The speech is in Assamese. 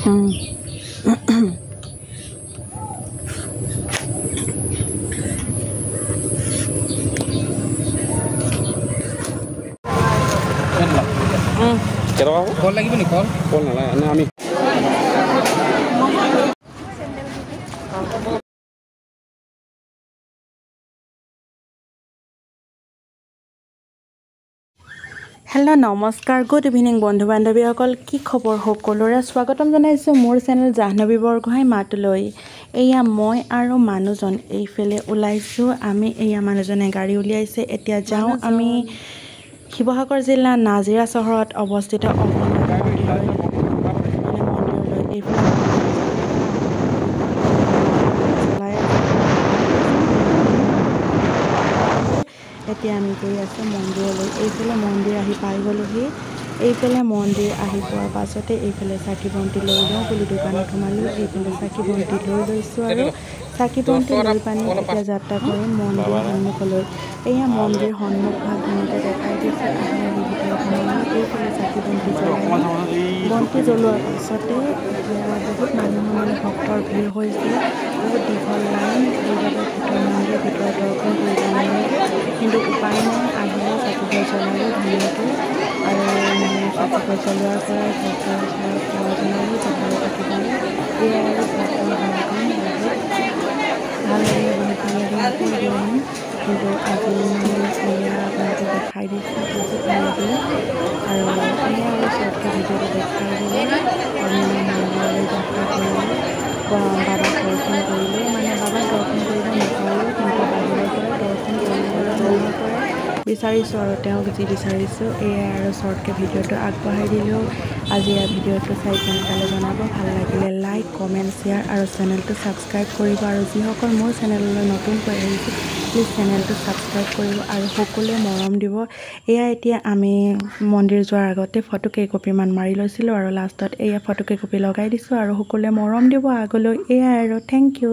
কল লাগিব নি? কল কল নালাগে না আমি। হেল্ল' নমস্কাৰ, গুড ইভিনিং বন্ধু বান্ধৱীসকল, কি খবৰ সকলোৰে? স্বাগতম জনাইছোঁ মোৰ চেনেল জাহ্নৱী বৰগোহাঁই মাতলৈ। এয়া মই আৰু মানুহজন এইফালে ওলাইছোঁ আমি। এয়া মানুহজনে গাড়ী উলিয়াইছে। এতিয়া যাওঁ আমি শিৱসাগৰ জিলা নাজিৰা চহৰত অৱস্থিত অগ্নিনাভ মন্দিৰলৈ, মানে মন্দিৰলৈ। এইফালে চলাই এতিয়া আমি গৈ আছোঁ মন্দিৰলৈ। এইফালে মন্দিৰ আহি পাই গ'লোহি। এইফালে মন্দিৰ আহি পোৱাৰ পাছতে এইফালে চাকি বন্তি লৈ লওঁ বুলি দোকানত সোমালোঁ। এইফালে চাকি বন্তি লৈ লৈছোঁ আৰু চাকি বন্তি লৈ পানি এতিয়া যাত্ৰা কৰিম মন্দিৰ সন্মুখলৈ। এয়া মন্দিৰ সন্মুখ ভাগ ধুনীয়াকৈ দেখাই দিছে। আহি আহি ভিতৰত সোমালোঁ। এইফালে চাকি বন্তি জ্বলালোঁ। বন্তি জ্বলোৱাৰ পাছতে এতিয়া বহুত মানুহৰ মানে ভক্তৰ ভিৰ হৈছে, বহুত দীঘল লাইন। সেইবাবে ভিতৰ মন্দিৰৰ ভিতৰত দৰ্শন কৰিব নোৱাৰিলোঁ, কিন্তু উপায় নাই, আহিলে চাকি জ্বলালোঁ ধুনীয়াকৈ। আৰু মানে চাকি জ্বলোৱাৰ পৰাই ভক্তৰ ওচৰত সেৱা জনালোঁ, জেঠাই থাকিবলৈ। এয়াই আৰু ভক্তৰ সমাগম, বহুত ভাল লাগিলে, বহুত ভাল লাগিলে। আকৌ এদিন আহিম, কিন্তু আজি মানে এয়া আপোনালোকক দেখাই দিছোঁ, বহুত ভাল লাগিলে। আৰু এয়া আৰু চবকে ভিডিঅ'টো দেখাই দিলোঁ। অগ্নিনাভ মন্দিৰলৈ যাত্ৰা কৰিলোঁ, বাবাক দৰ্শন কৰিলোঁ। মানে বাবাক দৰ্শন কৰিব নাপালোঁ, কিন্তু বাহিৰৰ পৰাই দৰ্শন কৰিলোঁ আৰু মনৰ পৰাই বিচাৰিছোঁ আৰু তেওঁক যি বিচাৰিছোঁ। এয়াই আৰু শ্বৰ্টকৈ ভিডিঅ'টো আগবঢ়াই দিলোঁ। আজি এই ভিডিঅ'টো চাই কেনেকুৱা জনাব, ভাল লাগিলে লাইক, কমেণ্ট, শ্বেয়াৰ আৰু চেনেলটো ছাবস্ক্ৰাইব কৰিব। আৰু যিসকল মোৰ চেনেললৈ নতুনকৈ আহিছে, প্লিজ চেনেলটো ছাবস্ক্ৰাইব কৰিব আৰু সকলোৱে মৰম দিব। এয়া এতিয়া আমি মন্দিৰ যোৱাৰ আগতে ফটো কেইকপিমান মাৰি লৈছিলোঁ আৰু লাষ্টত এয়া ফটো কেইকপি লগাই দিছোঁ আৰু সকলোৱে মৰম দিব আগলৈ। এয়াই আৰু, thank U.